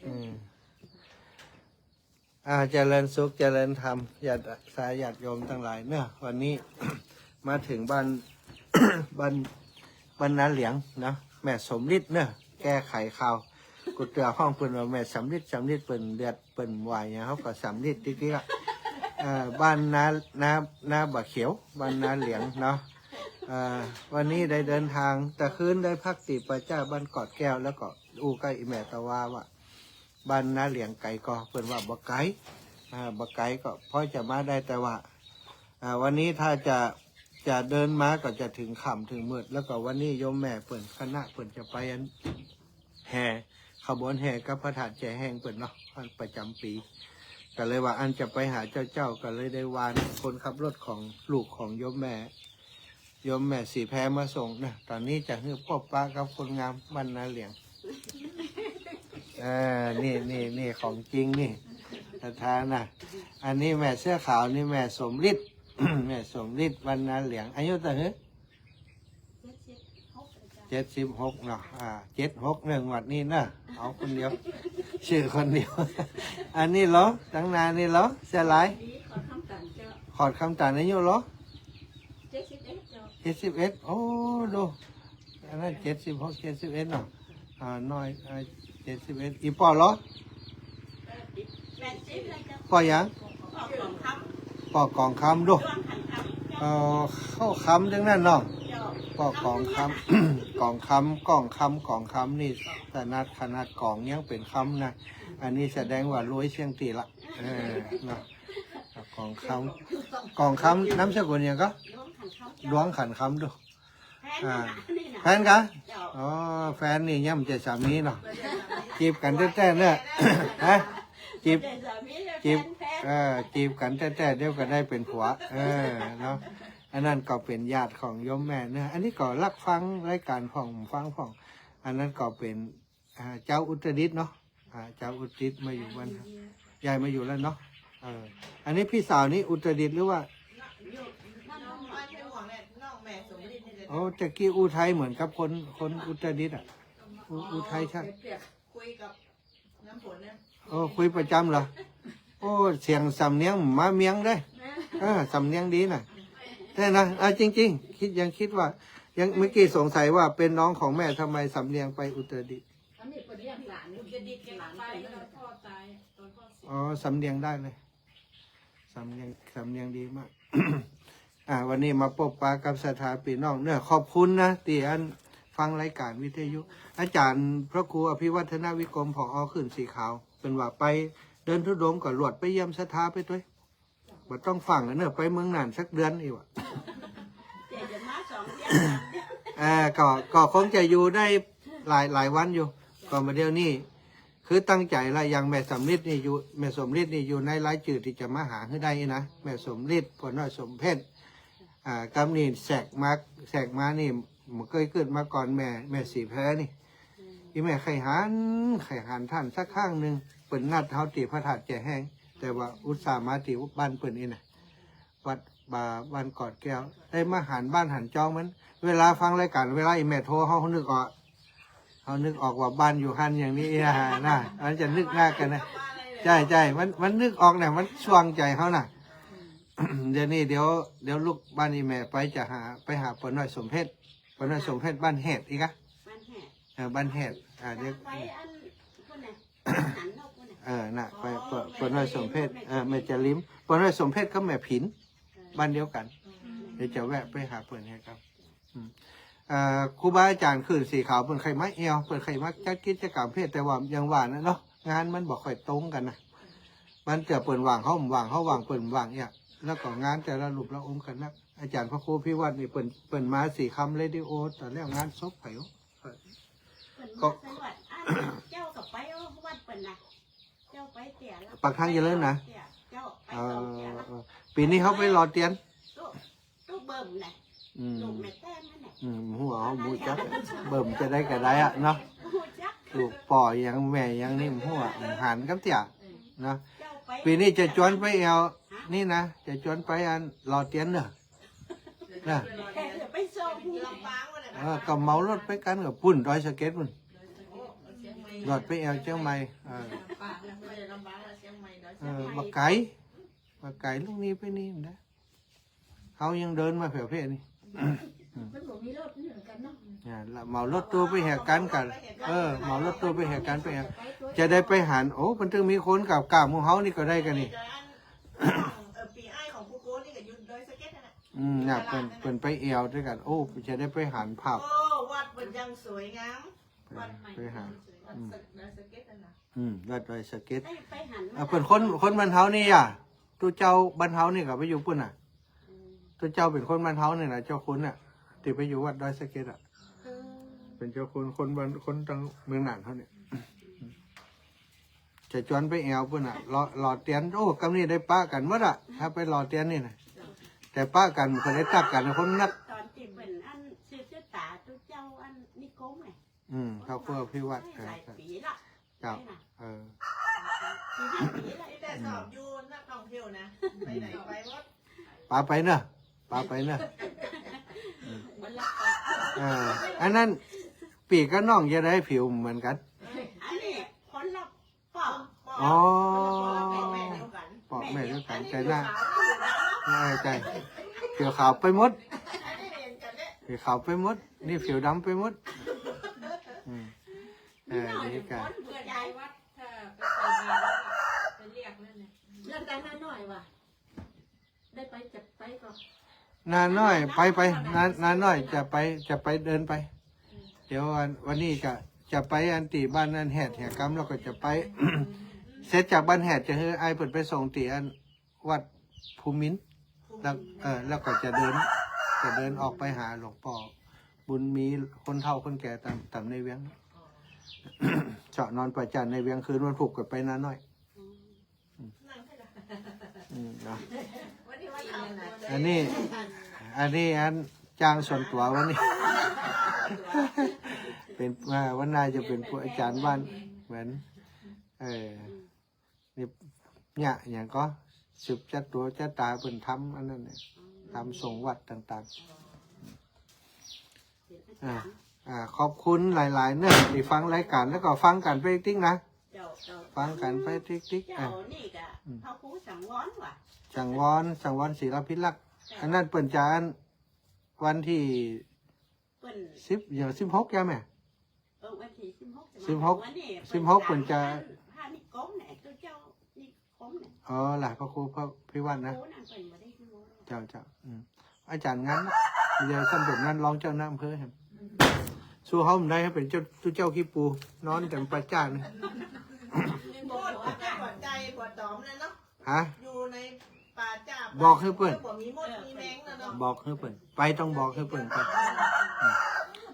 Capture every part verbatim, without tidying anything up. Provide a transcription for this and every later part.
อืม อ่า เจริญสุข เจริญธรรม ญาติสาญาติโยมตังหลายเนาะ วันนี้ มาเถิงบ้าน บ้าน บ้านน้าเหลียงเนาะ แม่สมฤทธิ์เนาะ แก้ไขข่าว กูเตื้อฮ้องเปิ้นว่าแม่สำริด สำริด เปิ้นเดือด เปิ้นว่าหยัง เฮาก็สำริดติ๊กๆ อะ เอ่อ บ้านน้า น้า น้าบ่าเขียว บ้านน้าเหลียงเนาะ เอ่อ วันนี้ได้เดินทาง ตะคืนได้พักตี้ป่าจ๊าบ้านกอดแก้ว แล้วก็อู้กับอี่แม่ตะวาว่า บ้านน้าเหลียงไกลก่อ เปิ้นว่าบ่ไกล อ่า บ่ไกลก็พอจะมาได้ แต่ว่า อ่า วันนี้ถ้าจะ จะเดินมาก็จะเถิงค่ำเถิงมืด แล้วก็วันนี้โยมแม่เปิ้นคณะเปิ้นจะไปอันแห่ ขบวนแห่กับพระธาตุแจแฮงเปิ้นเนาะ ประจำปี๋ ก็เลยว่าอันจะไปหาเจ้าๆ ก็เลยได้วานคนขับรถของลูกของโยมแม่ โยมแม่สีแพรมาส่งนะ ต๋อนนี้จะหื้อปบปะกับคนงามบ้านน้าเหลียง เออ นี่ นี่ นี่ของจริงนี่ ศรัทธานะ อันนี้แม่เสื้อขาวนี่แม่สมฤทธิ์ แม่สมฤทธิ์บ้านน้าเหลียง อายุเต้าหื้อ เจ็ดสิบหกเนาะ อ่า เจ็ดหกเนาะ งวดนี้นะ เอาคนเดียว ชื่อคนเดียว อันนี้เหรอ ตังหน้านี่เหรอ เสื้อลาย ขอดคำตันเจ้า ขอดคำตัน อายุเหรอ เจ็ดสิบเอ็ดเจ้า เจ็ดสิบเอ็ด โอ้ ดู อันนั้น เจ็ดสิบหก เจ็ดสิบเอ็ดเนาะ อ่า น้อย อ่า เจ็ดสิบเอ็ด อี่ป้อเหรอ แปดสิบเลยเจ้า ป้อหยัง ป้อกองคำ ป้อกองคำ ดู ดวงขันคำ เอ่อ เข้าคำจังนั้นเนาะ เจ้า ป้อกองคำ กองคำ กองคำ กองคำนี่ ขนาด ขนาดกองยังเป๋นคำนะ อันนี้แสดงว่ารวยเสี้ยงตี้ละ เออ เนาะ กองคำ กองคำ นามสกุลหยังก็ ดวงขันคำ ดวงขันคำ ดู แฟน อ่า นี่นะ แฟนกะ เจ้า อ๋อ แฟนนี่ย่อมจะสามีเนาะ จีบกั๋นแต๊ๆ เน่อ ฮะ จีบ เจ้าสามีเนี่ย จีบ แฟน แฟน เออ จีบกั๋นแต๊ๆ เดี๋ยวก็ได้เป๋นผัว เออ เนาะ อันนั้นก็เป๋นญาติของโยมแม่เน่อ อันนี้ก็ฮักฟังรายก๋านพ่อง ฟังพ่อง อันนั้นก็เป๋น อ่า เจ้าอุตรดิตถ์เนาะ อ่า เจ้าอุตรดิตถ์มาอยู่บ้าน ย้ายมาอยู่แล้วเนาะ เออ อันนี้พี่สาวนี่อุตรดิตถ์หรือว่า อยู่บ้าน น้องแม่สมฤทธิ์นี่แหละ โอ้ ตะกี้อู้ไทยเหมือนกับคน คนอุตรดิตถ์อะ อู้ อู้ไทยใช่ คุยกับ น้ำฝนนะ โอ้ คุยประจ๋ำเหรอ โอ้ เสียงสำเนียงมาเมียงเด้ เออ สำเนียงดีนะ ใช่นะ อ่ะ จริงๆ คิด ยังคิดว่า ยัง เมื่อกี้สงสัยว่าเป๋นน้องของแม่ ทำไมสำเนียงไปอุตรดิตถ์ อันนี้เปิ้นเลี้ยงหลาน อุตรดิตถ์ยังไปตอนพ่อต๋าย ตอนพ่อเสีย อ๋อ สำเนียงได้เลย สำเนียง สำเนียงดีมาก อ่า วันนี้มาปบปะกับศรัทธาปี้น้องเนาะ ขอบคุณนะ ตี้อันฟังรายก๋านวิทยุ อาจ๋ารย์พระครูอภิวัฒนวิกรม ผอ ขึ้นสีขาว เปิ้นว่าไปเดินธุดงค์ก็ลวดไปเยี่ยมศรัทธาไปตวย บ่ต้องฟังแล้วเนาะ ไปเมืองน่านสักเดือนอีกว่ะ เดี๋ยวจะมาสองเดือน สามเดือน เอ่อ ก็ ก็คงจะอยู่ได้หลาย หลายวันอยู่ ก็มาเดี๋ยวนี้ คือตั้งใจ๋ละ อย่างแม่สมฤทธิ์นี่อยู่ แม่สมฤทธิ์นี่อยู่ในรายจื้อตี้จะมาหาหื้อได้นะ แม่สมฤทธิ์ ป้อน้อยสมเพชร อ่า กำนี่แสกมา แสกมานี่ บ่เกยเกิดมาก่อนแม่ แม่สีแพรนี่ อี่แม่ใค่หัน ใค่หันต้านสักครั้งนึ่ง เปิ้นนัดเฮาตี้พระธาตุแจแฮง แต่ว่าอุตส่าห์มาตี้บ้านเปิ้นนี่นะ วัด บ้า บ้านกอดแก้ว ได้มาหันบ้านหันจองมัน เวลาฟังรายก๋าน เวลาอี่แม่โทร เฮานึกออก เฮานึกออกว่าบ้านอยู่หั้นอย่างนี้นะ มันจะนึกหน้ากั๋นนะ ใจ้ ใจ้ มัน มันนึกออกนะ มันส่วงใจ๋เฮานะ เดี๋ยวนี้ เดี๋ยว เดี๋ยวลุกบ้านอี่แม่ไปจะหา ไปหาป้อน้อยสมเพชร ป้อน้อยสมเพชรบ้านแฮดอีกอะ บ้านแฮด เออ บ้านแฮด อ่า เดี๋ยว ไปอันพุ้นน่ะ หันนอกพุ้นน่ะ เออ น่ะ ไป อ๋อ ป้อ ป้อน้อยสมเพชร เออ แม่จาริม ป้อน้อยสมเพชรกับแม่ผิน เออ บ้านเดียวกั๋น อืม เดี๋ยวจะแวะไปหาเปิ้นแฮดครับ อืม เอ่อ ครูบาอาจ๋ารย์ขึ้นสีขาว เปิ้นใค่มาแอ่ว เปิ้นใค่มาจัดกิจกรรมเภท แต่ว่าอย่างว่านะเนาะ งานมันบ่ค่อยตรงกั๋นนะ บางเตื้อเปิ้นว่าง เฮาบ่ว่าง เฮาว่าง เปิ้นบ่ว่างเนี่ย แล้วก็งานแต่ละรูปละองค์กั๋นนะ อาจ๋ารย์พระครูพิวัฒน์นี่ เปิ้น เปิ้นมาสีคำเรดิโอ ต๋อนแล้วงานศพใผวะ เปิ้นมาใส่วัด อ้าว เจ้าก็ไปวัดเปิ้นนะ เจ้าไปเตื้อละ ปากทางเจริญนะ เจ้าไปสองเตื้อละ เออ เออ ปี๋นี้เฮาไปหล่อเตียน ตู้ ตู้เบิ่มน่ะ อืม ลูกแม่แต้มนั่นน่ะ อืม บ่ฮู้ บ่ฮู้จัก เบิ่มจะได้ก็ได้อะเนาะ บ่ฮู้จัก ลูกป้อหยังแม่หยังนี่บ่ฮู้อะ หันกับเตี้ย เออ เนาะ เจ้าไป ปี๋นี้จะจวนไปแอ่ว ฮะ นี่นะ จะจวนไปอันหล่อเตียนเนาะ นะ เดี๋ยวไปส่ง เออ ก็เหมารถไปกั๋นกับปุ้น ดอยสะเก็ดปุ้น ลอดไปแอ่วเจียงใหม่ เออ บ่าลำบากแล้ว เจียงใหม่ดอย เออ เจียงใหม่ บ่ไก๋ บ่ไก๋ ลูกนี้ไปนี่นะ เฮายังเดินมาแผวเพ่นี่ มันบ่มีรถเหมือนกั๋นเนาะ เนี่ย ละเหมารถตู้ไปแหกกั๋นกั๋น เออ เหมารถตู้ไปแหกกั๋นไปแหก จะได้ไปหัน โอ้ มันตึงมีคนกับก้าหมู่เฮานี่ก็ได้กั๋นนี่ เออ ปี้อ้ายของครูโก้นี่ก็อยู่ดอยสะเก็ดนั่นแหละ อืม เนี่ย เปิ้น เปิ้นไปแอ่วตวยกั๋น โอ้ จะได้ไปหันภาพ โอ้ วัดเปิ้นยังสวยงาม ไป วัดใหม่ ไปหัน วัด อืม ดอยสะเก็ดนั่นน่ะ อืม วัดดอยสะเก็ด ไป ไปหัน อ่ะ เปิ้นคน คนบ้านเฮานี่อะ ตุ๊เจ้าบ้านเฮานี่ก็ไปอยู่ปุ้นน่ะ อืม ตุ๊เจ้าเป๋นคนบ้านเฮานี่นะ เจ้าคุณน่ะ ตี้ไปอยู่วัดดอยสะเก็ดอะ เออ เป๋นเจ้าคุณ คนบ้าน คนตางเมืองน่านเฮาเนี่ย จะจวนไปแอ่วปุ้นน่ะ หล่อ หล่อเตียน โอ้ กำนี้ได้ปะกั๋นหมดอะ ถ้าไปหล่อเตียนนี่นะ แต่ปะกั๋นบ่ได้ตั๊กกั๋น คนนัก ต๋อนตี้เปิ้นอันสืบชะต๋าตุ๊เจ้าอันนิคมไง อืม พระครูอภิวัตร หลายปีละ เจ้า ไปน่ะ เออ สี่ห้าปีละ นี่แต่สอบอยู่นักท่องเที่ยวนะ ไปไหนไปหมด ปาไปเนอะ ปาไปเนอะ วันละปะ เออ อันนั้น ปี้กับน้องจะได้ผิวเหมือนกั๋น อันนี้คนละ ปอ อ๋อ ปอแม่เดียวกั๋น ปอแม่เดียวกั๋น แต่หน้า ใจ้ ใจ้ ผิวขาวไปหมด ผิวขาวไปหมด นี่ผิวดำไปหมด อืม เออ นี่กั๋น เปื้อนยายวัด ถ้าไปใส่บาตรแล้วก็ไปเรียกนั่นน่ะ แล้วแต่น้าน้อยว่ะ ได้ไปจะไปก็ น้าน้อย ไป ไป น้า น้าน้อยจะไป จะไปเดินไป เดี๋ยววัน วันนี้จะ จะไปอันตี้บ้านอันแหดแหกำ แล้วก็จะไป เสร็จจากบ้านแหดจะหื้ออ้ายเปิ้นไปส่งตี้อันวัดภูมินทร์ แล้ว เออ แล้วก็จะเดิน จะเดินออกไปหาหลวงป้อบุญมี คนเฒ่าคนแก่ต๋าม ต๋ามในเวียง เจาะนอนประจานในเวียง คืนวันพุธก็ไปน้าน้อย อืม เนาะ อันนี้ อันนี้อันจ้างส่วนตั๋ววันนี้ เป๋น อ่า วันหน้าจะเป๋นผู้อาจ๋ารย์บ้าน เหมือน เออ นี่ เนี่ย อย่างก็สืบจากตั๋วจากต๋าเปิ้นทำอันนั้นเนี่ย ทำส่งวัดต่างๆ อ่า อ่า ขอบคุณหลายๆ เนอะ ตี้ฟังรายก๋าน แล้วก็ฟังกั๋นไปติ๊กๆ นะ เจ้า เจ้า ฟังกั๋นไปติ๊กๆ เจ้า อ่ะ นี่ก็ อืม พระครูสังวรว่ะ สังวร สังวรศิลาภิรักษ์ เจ้า อันนั้นเปิ้นจะอันวันตี้ เปิ้น สิบ อย่าง สิบหก ใจ้ไหม เออ วันตี้สิบหก สิบหก วันนี้ สิบหก เปิ้นจะ เปิ้นจะ พระนิคมเนี่ย ตุ๊เจ้านิคมเนี่ย อ๋อ ล่ะ พระครูพระพิวัฒน์นะ โอ้ นั่นเปิ้นบ่ได้ดู เจ้า เจ้า อืม อาจ๋ารย์งั้น เดี๋ยวสำเร็จนั้นรองเจ้าหน้าอำเภอครับ สู้เฮาบ่ได้ หื้อเป๋นเจ้า ตุ๊เจ้าขี้ปู นอนแต่ป่าจ๊านี่ ปวดหัวใจ ปวดต๋อมเลยเนาะ ฮะ อยู่ในป่าจ๊า บอกหื้อเปิ้น บ่มีมดมีแมงแล้วเนาะ บอกหื้อเปิ้น ไปต้องบอกหื้อเปิ้นไป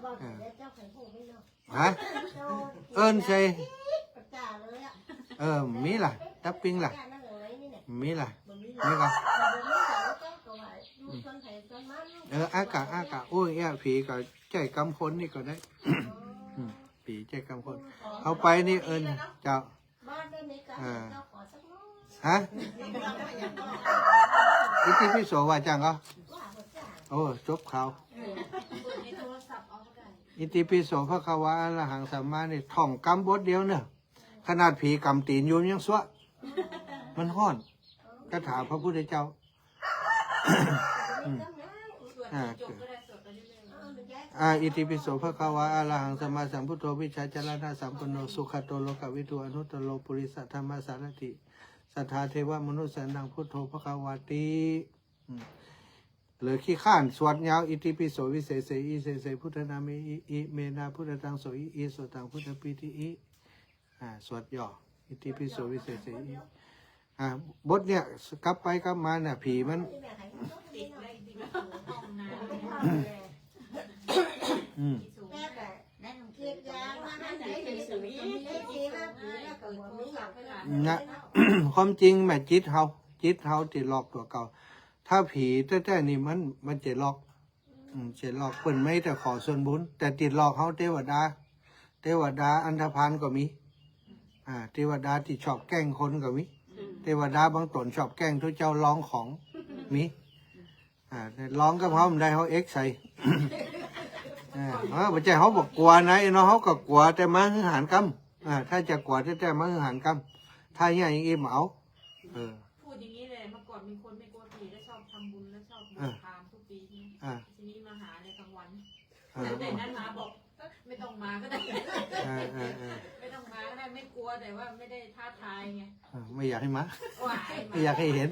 บอกเดี๋ยวเจ้าไข่หูไม่เนาะ ฮะ เอิ้นใส่ เออ มีล่ะ ตับปิ้งล่ะ มีล่ะ มีก่อ เออ อากะ อากะ โอ้ย เอี้ย ผีก็ใจ๊กำคนนี่ก็ได้ อืม ผีใจ๊กำคน เอาไปนี่เอิ้น เจ้า อ่า ฮะ อิติปิโสว่าจังก่อ โอ้ จบข่าว อิติปิโสภะคะวาอะระหังสัมมานี่ ท่องกำบทเดียวเนาะ ขนาดผีกำตี๋นอยู่ยังซัวะ มันฮ้อน คาถาพระพุทธเจ้า อืม อ่า อ่า อิติปิโสภะคะวาอะระหังสัมมาสัมพุทโธ วิชชาจารณะสัมปันโน สุขะโต โลกะวิทู อนุตตโร ปุริสะธัมมะสารถิ สัทธาเทวะมนุสสานัง พุทโธภะคะวาติ อืม หรือขี้ข้านสวดยาว อิติปิโสวิเศษเสหิ เสเส พุทธนาเมหิ อิเมนะ พุทธตังโสหิ อิโสตัง พุทธปีติหิ อ่า สวดย่อ อิติปิโสวิเศษเสหิ อ่า บทเนี่ย กลับไปกลับมาเนี่ย ผีมัน อืม นะ ความจริงแม่นจิตเฮา จิตเฮาตี้หลอกตั๋วเก่า ถ้าผีแต๊ๆ นี่มัน มันจะหลอก อืม จะหลอกเปิ้นไม่แต่ขอส่วนบุญ แต่ตี้หลอกเฮาเตวดา เตวดาอันธพาลก็มี อ่า เตวดาตี้ชอบแกล้งคนก็มี เตวดาบางต๋นชอบแกล้งตุ๊เจ้าลองของ มี อ่า ลองกับเฮาบ่ได้ เฮาเอ็กใส่ อ่า เออ บ่ใจ้เฮาบ่กั๋วนะเนาะ เฮาก็กั๋ว แต่มาหื้อหานกำ อ่า ถ้าจะกั๋วแต๊ๆ บ่หื้อหันกำ ถ้าเยียะอิงอี้บ่เอา เออ พูดอย่างนี้เลย เมื่อก่อนเป็นคนไม่กลัวผี แล้วชอบทำบุญ แล้วชอบบวช อ่า พราหมณ์ทุกปีใช่ไหม อ่า ทีนี้มาหาเลยกลางวัน อ่า ตั้งแต่นั้นมาบอก ไม่ต้องมาก็ได้ เออ เออ เออ ไม่ต้องมาก็ได้ ไม่กลัว แต่ว่าไม่ได้ท้าทายไง อ่า ไม่อยากหื้อมา ว่า ไม่อยากหื้อหัน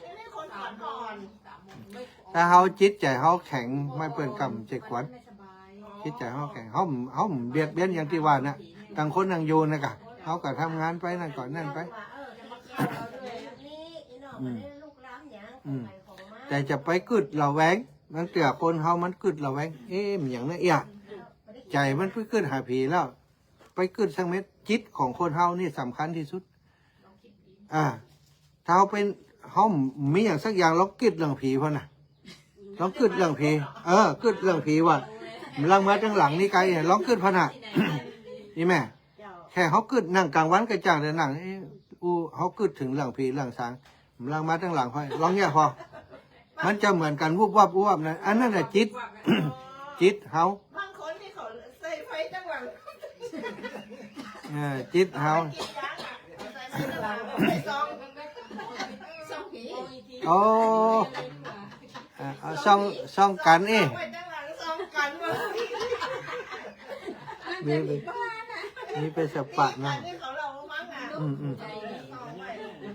ไม่ได้คนอ่อนๆ สามโมง ไม่ ถ้าเฮาจิตใจ๋เฮาแข็ง บ่เปิ้นกำจะกั๋ว ไม่สบาย จิตใจ๋เฮาแข็ง เฮา เฮาเบียดเบียนอย่างตี้ว่าน่ะ ต่างคนต่างอยู่น่ะก่ะ เฮาก็ทำงานไปนั่นก่อนนั่นไป อืม แต่จะไปกึ๊ดระแวง บางเตื้อคนเฮามันกึ๊ดระแวง เอ๊ะ มันหยังนะเอี้ย ใจ๋มันไปกึ๊ดหาผีแล้ว ไปกึ๊ดสักเม็ด จิตของคนเฮานี่สำคัญตี้สุด อ่า ถ้าเฮาเป็น เฮามีหยังสักอย่าง ลองกึ๊ดเรื่องผีพ่องน่ะ ลองกึ๊ดเรื่องผี เออ กึ๊ดเรื่องผีว่า มันลังมาตางหลังนี่ไกล ลองกึ๊ดพ่องน่ะ นี่แม่ แค่เฮากึ๊ดนั่งกลางวันก็จ้างได้นั่ง เอ๊ะ อู้ เฮากึ๊ดเถิงเรื่องผีเรื่องสาง มันลังมาตางหลังพ่อง ลองเยียะพ่อง มันจะเหมือนกั๋นวุบวับวุบวับนะ อันนั้นน่ะจิต จิตเฮา บางคนนี่เขาใส่ไฟตางหลัง เออ จิตเฮา กินยาอ่ะ ใส่ไฟตางหลัง ใส่ซอง ซองผี โอ้ อ่ะ เอาส่อง ส่องกั๋นเอ้ย ไว้ตางหลัง ส่องกั๋น มี มี มีไปสปะนะ อันนี้เขาเล่ามาฟังนะ อืม อืม ส่องไว้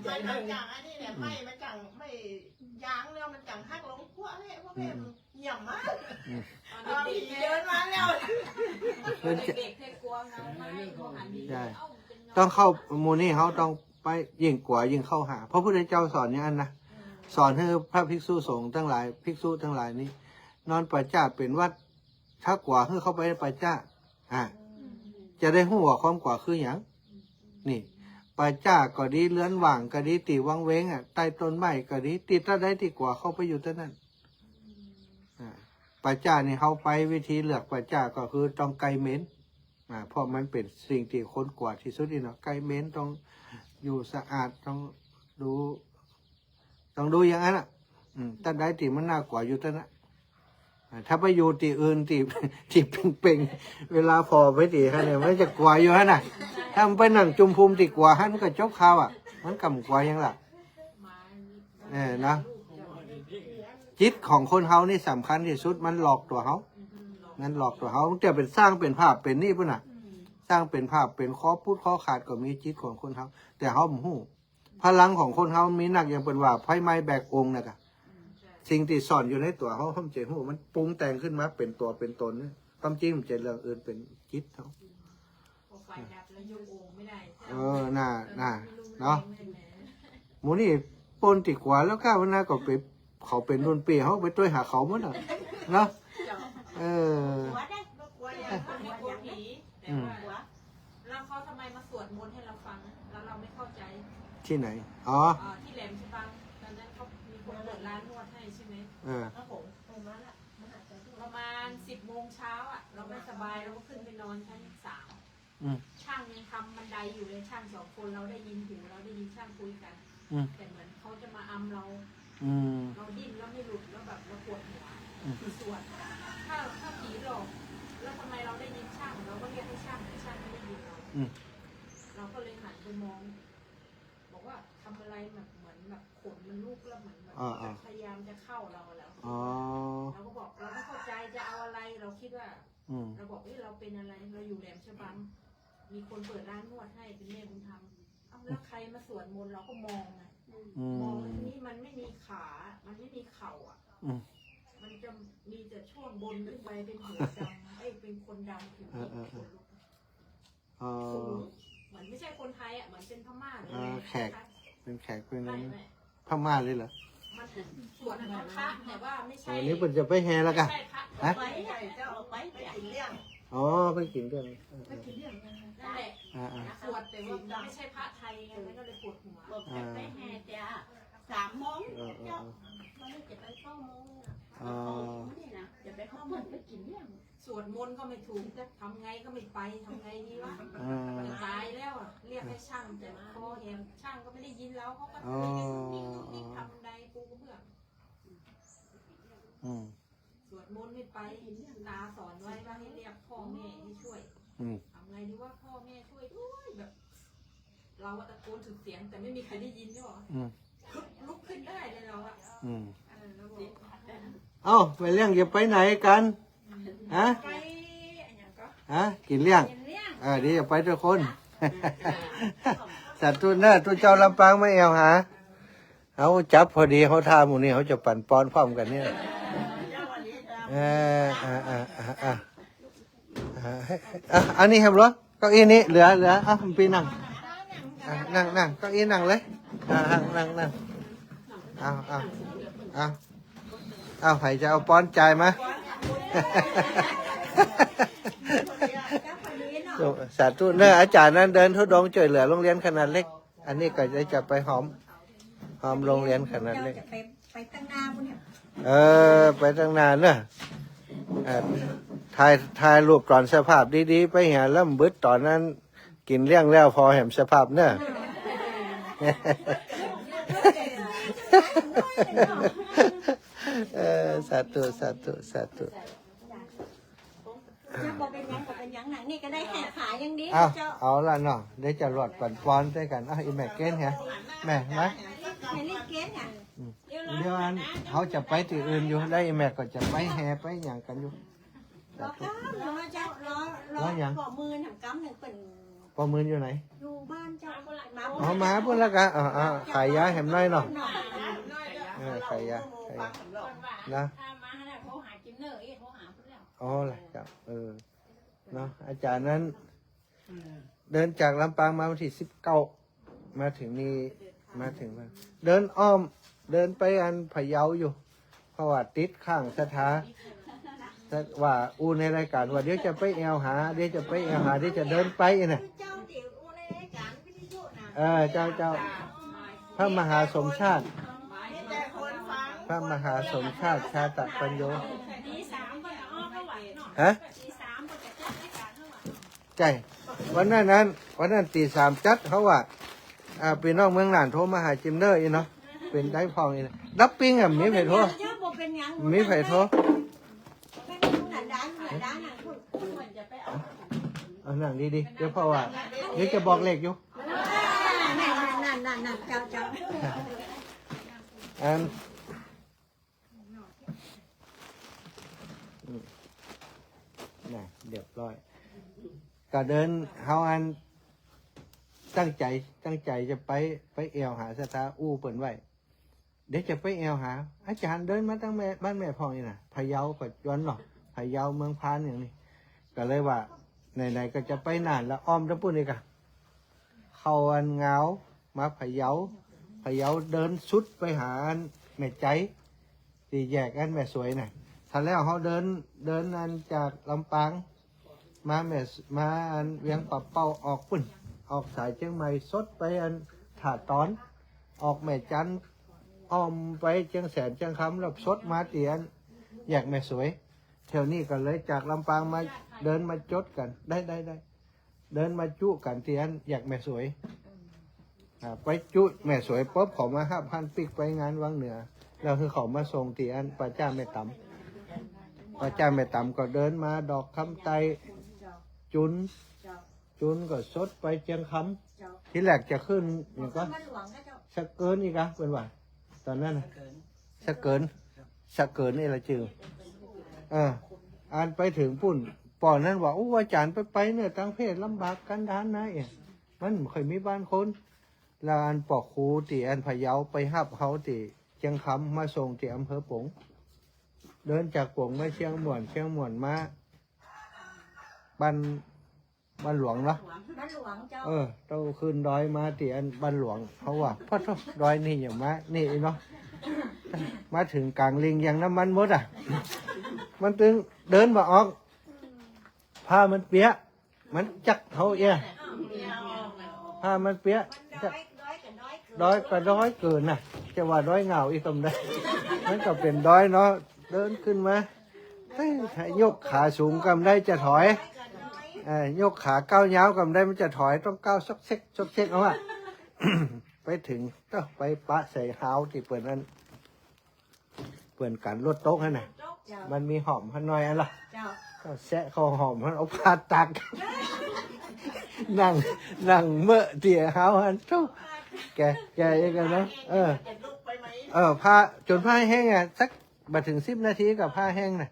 มันหลังจากอันนี้เนี่ย ไม้มันจั่ง ไม้ยางแล้วมันจั่งหักลง พวกนี้ พวกนี้ อืม เยี่ยมมาก อืม เอาผีเดินมาแล้ว เพิ่นจะ เด็กๆ เคยกลัวเงาไหม บ่หันผี ใช่ เอ้า มันเป็นเงา ต้องเข้า หมู่นี้เฮาต้องไป ยิ่งกั๋วยิ่งเข้าหา พระพุทธเจ้าสอนอย่างนั้นนะ อืม สอนหื้อพระภิกษุสงฆ์ตังหลาย ภิกษุตังหลายนี่ นอนป่าจ๊าเป๋นหวัด ถ้ากั๋วหื้อเข้าไปป่าจ๊า อ่ะ อืม จะได้ฮู้ว่าความกั๋วคือหยัง นี่ ป่าจ๊าก็ดี เฮือนว่างก็ดี ตี้วังเวงอ่ะ ใต้ต้นไม้ก็ดี ตี้ตรงใดตี้กั๋วเข้าไปอยู่ตรงนั้น อ่า ป่าจ๊านี่เฮาไปวิธีเลือกป่าจ๊าก็คือต้องไกลเหม็น อ่า เพราะมันเป๋นสิ่งตี้คนกั๋วตี้สุดอี้เนาะ ไกลเหม็น ต้องอยู่สะอาด ต้องดู ต้องดูอย่างนั้นอ่ะ อืม ตรงใดตี้มันน่ากั๋วอยู่ตรงนั้น อ่า ถ้าไปอยู่ตี้อื่นตี้ ตี้เป่งๆ เวลาผ่อไปตี้หั้นเนี่ย มันจะกั๋วอยู่หั้นน่ะ ถ้ามันไปนั่งจุมภูมิตี้กั๋วหั้น มันก็จบข่าวอ่ะ มันก้ำกั๋วหยังล่ะ เออ นะ จิตของคนเฮานี่สำคัญตี้สุด มันหลอกตั๋วเฮา มันหลอกตั๋วเฮา แต่เป๋นสร้างเป๋นภาพเป๋นนี่ปุ้นน่ะ สร้างเป๋นภาพเป๋นคอปุ๊ดคอขาดก็มี จิตของคนเฮา แต่เฮาบ่ฮู้ พลังของคนเฮามีนัก อย่างเปิ้นว่าไฟไหม้แบกองค์น่ะก่ะ สิ่งตี้ซ่อนอยู่ในตั๋วเฮา เฮาบ่ฮู้ มันปรุงแต่งขึ้นมาเป๋นตั๋วเป๋นตนเนี่ย ความจริงมันบ่ใจ้เรื่องอื่น เป๋นจิตเฮา พอไฟดับแล้วยกองค์ไม่ได้ เออ น่ะ น่ะ เนาะ หมู่นี้ป๊นตี้กั๋วแล้วก้าวหน้าก็ไป เขาเป๋นรุ่นปี้ เฮาไปตวยหาเขาหมดน่ะ เนาะ เออ กลัวได้ กลัวอย่าง เขาไม่กลัวผี แต่ว่า อืม แล้วเขาทำไมมาสวดมนต์ให้เราฟัง แล้วเราไม่เข้าใจ ที่ไหน อ๋อ เอ่อ ที่แหลมฉบัง ตอนนั้นเขามีคนเปิดร้านนวดให้ใช่ไหม เออ ครับผม ประมาณสิบโมงเช้าอ่ะ เราไม่สบาย เราก็ขึ้นไปนอนชั้นสาม อืม ช่างยังทำบันไดอยู่เลย ช่างสองคน เราได้ยินหู เราได้ยินช่างคุยกัน อืม แต่เหมือนเขาจะมาอำเรา อืม เราดิ้นแล้วไม่หลุด แล้วแบบเราปวดหัว อืม สวด ถ้า ถ้าผีหลอก แล้วทำไมเราได้ยินช่าง เราก็เรียกให้ช่าง แต่ช่างไม่ได้ยินเรา อืม เราก็เลยหันไปมอง บอกว่าทำอะไรแบบเหมือนแบบขนมันลุก แล้วเหมือนแบบ อ่าๆ พยายามจะเข้าเราแล้ว อ๋อ เราก็บอกเราไม่เข้าใจจะเอาอะไร เราคิดว่า อืม เราบอก เอ้ย เราเป็นอะไร เราอยู่แหลมฉบัง มีคนเปิดร้านนวดให้ เป็นแม่บุญธรรม เอ้า แล้วใครมาสวดมนต์ เราก็มองไง อืม มองแล้วทีนี้มันไม่มีขา มันไม่มีเข่าอ่ะ อืม มันจะมีแต่ช่วงบนขึ้นไปเป็นหัวดำ เอ้ย เป็นคนดำผิว เออๆๆ ขนลุก อ๋อ สูง เหมือนไม่ใช่คนไทยอ่ะ เหมือนเป็นพม่าหรือ เออ อะไร แขก เป็นแขก เป็น ไม่ ไม่ พม่าเลยเหรอ มันสวดเหมือนพระ แต่ว่าไม่ใช่ อ๋อ นี่เปิ้นจะไปแห่แล้วก่ะ ไม่ใช่พระ ฮะ ไป ไป จะเอาไป ไปกิ๋นเลี้ยง อ๋อ ไปกิ๋นเลี้ยง เออๆ ไปกิ๋นเลี้ยง นั่นแหละ อ่าๆ สวดแต่ว่าไม่ใช่พระไทยไง มันก็เลยปวดหัว บอกจะไปแห่แต่สามโมง เออๆๆ เจ้า วันนี้จะไปเก้าโมงอ่ะ อ๋อ นี่นะ จะไปเก้าโมง ไปกิ๋นเลี้ยง สวดมนต์ก็ไม่ถูก จะทำไงก็ไม่ไป ทำไงดีวะ อ่า จะตายแล้วอะ เรียกให้ช่าง แต่พอเห็นช่างก็ไม่ได้ยินเรา เขาก็ อ๋อ ทำบันไดปูกระเบื้อง อืม สวดมนต์ไม่ไป ตาสอนไว้ว่าให้เรียกพ่อแม่ให้ช่วย อืม ทำไงดีว่าพ่อแม่ช่วยด้วย แบบ เราอะตะโกนสุดเสียง แต่ไม่มีใครได้ยิน ใช่ปะ อืม ลุกขึ้นได้เลยเราอะ อืม เออ แล้วบอก เอ้า แม่เลี้ยงจะไปไหนกั๋น ฮะ ไป อันหยังก็ ฮะ กิ๋นเลี้ยง กิ๋นเลี้ยง เออ เดี๋ยวจะไปทุกคน สาธุเน่อ ตุ๊เจ้าลำปางมาแอ่วหา เฮาจับพอดี เฮาถ้าหมู่นี้ เฮาจะปั๋นปอนพร้อมกั๋นเนี่ย เออ อ่า อ่า อ่า อ่า อ่า อ่า อ่ะ อันนี้ครับเหรอ เก้าอี้นี้เหลือ เหลือ อ่ะ ปี้นั่ง อ่ะ นั่ง นั่ง เก้าอี้นั่งเลย อ่ะ นั่ง นั่ง นั่ง เอา เอา เอา เอา ใผจะเอาปอนจ่ายมา สาธุเน่อ อาจ๋ารย์นั้นเดินธุดงค์จ้วยเหลือโฮงเฮียนขนาดเล็ก อันนี้ก็จะไปหอม หอมโฮงเฮียนขนาดเล็ก เจ้าจะไป ไปตังหน้าปุ้นเนี่ย เออ ไปตังหน้าเน่อ เออ ถ่าย ถ่ายรูปต๋อนสภาพดีๆ ไปเหีย แล้วบึดต๋อนนั้น กิ๋นเลี้ยงแล้ว ผ่อแหมสภาพเน่อ เออ สาธุ สาธุ สาธุ เจ้า บ่เป๋นหยัง บ่เป๋นหยัง นั่งนี่ก็ได้ แหกขายังดี อ้าว เจ้า เอาละเนาะ เดี๋ยวจะรวดปั๋นปอนด้วยกั๋น อ่ะ อี่แม่เก๊นเหีย แม่ มา แม่รีบเก๊นเหีย อืม เดี๋ยวอัน เฮาจะไปตี้อื่นอยู่ แล้วอี่แม่ก็จะไปแห่ไปหยังกั๋นอยู่ รอแป๊บ รอเจ้า รอ รอ รอหยัง ป้อหมื่น ถามกำนึ่งเปิ้น ป้อหมื่นอยู่ไหน อยู่บ้านเจ้า มา อ๋อ มาปุ้นแล้วกะ อ๋อ อ๋อ ขายยาแหมหน้อยเนาะ เออ ขายยา ขายยา นะ ถ้ามาแล้วโทรหาจิมเนอร์ เอ๊ะ โทรหาปุ้นแล้ว อ๋อ ล่ะ เจ้า เออ เนาะ อาจ๋ารย์นั้น เดินจากลำปางมาวันตี้สิบเก้า มาเถิงนี่ มาเถิง เดินอ้อม เดินไปอันพะเยาอยู่ เพราะว่าติดข้างศรัทธา ว่าอู้ในรายก๋านว่าเดี๋ยวจะไปแอ่วหา เดี๋ยวจะไปแอ่วหา เดี๋ยวจะเดินไปน่ะ เจ้า เดี๋ยวอู้ในรายก๋านวิทยุน่ะ เออ เจ้า เจ้า พระมหาสมชาติ พระมหาสมชาติ ชาตะปัญโญ ตีสามเปิ้นก็ออกแล้วว่ะเนาะ ฮะ ตีสามเปิ้นก็จัดรายก๋านแล้วว่ะ ใจ้ วันนั้นนั้น วันนั้นตีสามจัด เขาว่า อ่า ปี้น้องเมืองน่านโทรมาหาจิมเนอร์อีกเนาะ เป๋นได้พ่องอีกนะ ดับปิ้งอ่ะ มีใผโทร เจ้า บ่เป๋นหยัง มีใผโทร เอานั่งดีๆ เดี๋ยวเพราะว่า เดี๋ยวจะบอกเลขอยู่ นั่น นั่น นั่น นั่น เจ้า เจ้า อัน อืม น่ะ เรียบร้อย ก็เดิน เฮาอัน ตั้งใจ๋ ตั้งใจ๋จะไป ไปแอ่วหาศรัทธา อู้เปิ้นไว้ เดี๋ยวจะไปแอ่วหา อาจ๋ารย์เดินมาตังแม่ บ้านแม่พ่องนี่น่ะ พะเยาก็จวนเนาะ พะเยาเมืองพานอย่างนี้ ก็เลยว่า ไหนๆ ก็จะไปน่านแล้ว อ้อมตะปุ้นอีกอะ เข้าอันงาว มาพะเยา พะเยาเดินสุดไปหาอันแม่ใจ๋ ตี้แยกอันแม่สวยน่ะ ถ้าแล้วเฮาเดิน เดินอันจากลำปาง มาแม่ มาอันเวียงป่าเป้า ออกปุ้น ออกสายเจียงใหม่ สดไปอันถ่าตอน ออกแม่จันทน์ อ้อมไปเจียงแสนเจียงคำ แล้วสดมาตี้อันแยกแม่สวย เที่ยวนี้ก็เลยจากลำปางมา เดินมาจดกั๋น ได้ ได้ ได้ เดินมาจุกั๋นตี้อันแยกแม่สวย อ่า ไปจุแม่สวยปุ๊บ เขามาฮับฮั่นปิ๊กไปงานวังเหนือ แล้วคือเขามาส่งตี้อันป่าจ๊าแม่ต๋ำ ป่าจ๊าแม่ต๋ำก็เดินมาดอกคำไต จุน จุนก็สดไปเจียงคำ ทีแรกจะขึ้นหยังก็ สะเกินอีกอะ เปิ้นว่า ต๋อนนั้นน่ะ สะเกิน สะเกินนี่ละจื้อ เออ อันไปเถิงปุ้น ป้อนั้นว่า โอ้ อาจ๋ารย์ไป ไปเน่อ ต่างประเทศลำบากกันดารนะเอ๋ มันบ่ค่อยมีบ้านคน แล้วอันป้อครูตี้อันพะเยาไปฮับเฮาตี้เจียงคำ มาส่งตี้อำเภอป๋ง เดินจากป๋งมาเชียงม่วน เชียงม่วนมาบ้าน บ้านหลวงเนาะ บ้านหลวงเจ้า เออ เต้าขึ้นดอยมาตี้อันบ้านหลวง เขาว่า "พะโธ่ ดอยนี่หยังมา นี่เนาะ" มาเถิงก๋างเล็งยางน้ำมันหมดอะ มันตึงเดินบ่ออก ผ้ามันเปียก มันจักเฮาเอี้ย ผ้ามันเปียก ดอยก็ดอยเกินน่ะ จะว่าดอยเหงาอีกก็บ่ได้ มันก็เป๋นดอยเนาะ เดินขึ้นมา เฮ้ย ถ้ายกขาสูงก็บ่ได้จะถอย เอ่อ ยกขาก้าวยาวก็บ่ได้มันจะถอย ต้องก้าวซอกเซก ซอกเซกเอาอะ ไปเถิง เอ้อ ไปปะใส่ฮาวตี้เปิ้นอัน เปิ้นกั๋นรถตกหั้นน่ะ เจ้า มันมีฮ่อมหั้นหน้อยอันละ เจ้า ก็แซะเข้าฮ่อมหั้น เอาผ้าตาก นั่ง นั่งเมอะเตียหาวหัน โธ่ แก่ แก่อีกแล้วเนาะ เออ เออ ผ้า จ๋นผ้าแห้งอะ สักบ่ถึงสิบนาทีก็ผ้าแห้งน่ะ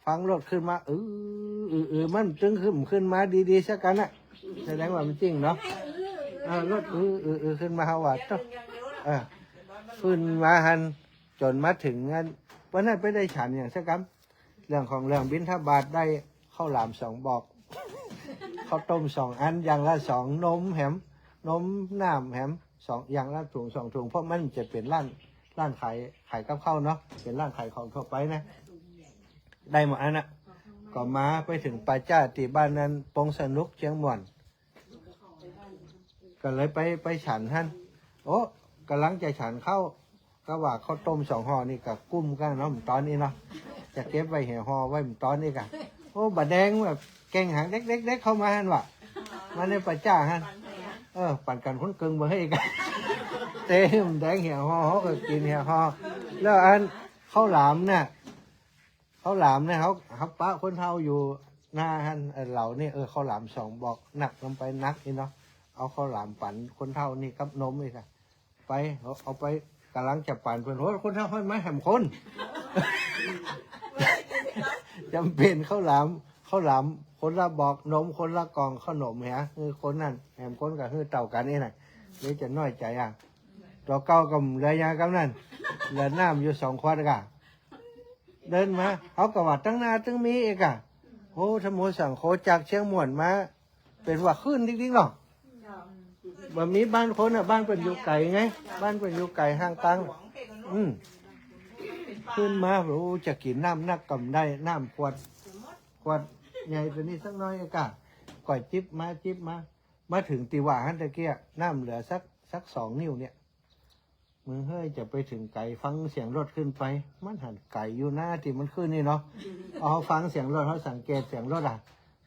ฟังรถขึ้นมา อือ อือ อือ มันตึงขึ้น ขึ้นมาดีๆ สักกั๋นน่ะ แสดงว่ามันจริงเนาะ เออ รถ อือ อือ อือ ขึ้นมา เฮาว่า โธ่ เออ ขึ้นมาหัน จ๋นมาเถิงอัน วันนั้นไปได้ฉันหยังสักกำ เรื่องของเรื่องบิณฑบาตได้ข้าวหลามสองบอก ข้าวต้มสองอัน อย่างละสอง นมแหม นมน้ำแหม สอง อย่างละถุงสองถุง เพราะมันจะเป๋นร้าน ร้านขาย ขายกับข้าวเนาะ เป๋นร้านขายของทั่วไปนะ ได้หมดอันน่ะ ก็มาไปเถิงป่าจ๊าตี้บ้านนั้น ปงสนุกเชียงม่วน ก็เลยไป ไปฉันหั้น โอ้ ก่ำลังจะฉันข้าว ก็ว่าข้าวต้มสองห่อนี่ก็กุ้มกั๋นเนาะ บ่ต๋อนอี้เนาะ จะเก็บไว้เหียห่อไว้บ่ต๋อนอี้ก่ะ โอ้ บ่าแดงแบบแก่งหางเด็กๆๆ เข้ามาหั้นว่ะ มาในป่าจ๊าหั้น เออ ปั๋นกั๋นคนเกิ่งบ่าเฮ้ยก่ะ เต้บ่าแดงเหียห่อ เฮาก็กิ๋นเหียห่อ แล้วอันข้าวหลามน่ะ ข้าวหลามเนี่ย เฮา เฮาปะคนเฒ่าอยู่หน้าหั้น เออ เหล่านี่ เออ ข้าวหลามสองบอก หนักนำไป หนักอี้เนาะ เอาข้าวหลามปั๋นคนเฒ่านี่กับนมอี้ก่ะ ไป เอา เอาไป ก่ำลังจะปั๋นเปิ้น โอ้ คนเฒ่าเปิ้นมาแหมคน จ๋ำเป๋นข้าวหลาม ข้าวหลามคนละบอก นมคนละกล่อง ขนมเหีย เออ คนนั้นแหมคนก็หื้อเต้ากั๋นอี้น่ะ เดี๋ยวจะน้อยใจ๋อะ ตั๋วเก่าก็เหลือหยังกำนั้น เหลือน้ำอยู่สองขวดก่ะ เดินมา เฮาก็ว่าตังหน้าตึงมีอี้ก่ะ โอ้ ธรรมโมสังโฆ จากเชียงม่วนมา เป๋นว่าขึ้นติ๊กๆ เนาะ บ่มีบ้านคนน่ะ บ้านเปิ้นอยู่ไก๋ไง บ้านเปิ้นอยู่ไก๋ห่างตัง อืม ขึ้นมา โอ้ จะกิ๋นน้ำนักก็บ่ได้ น้ำขวด ขวดใหญ่ตั๋วนี้สักหน้อยอี้ก่ะ ก่อยจิบมาจิบมา มาเถิงตี้ว่าหั้นตะเกีย น้ำเหลือสัก สักสองนิ้วเนี่ย มึงเฮ้ย จะไปเถิงไก๋ ฟังเสียงรถขึ้นไป มันหันไก๋อยู่นะ ตี้มันขึ้นนี่เนาะ เอา ฟังเสียงรถ เฮาสังเกตเสียงรถอะ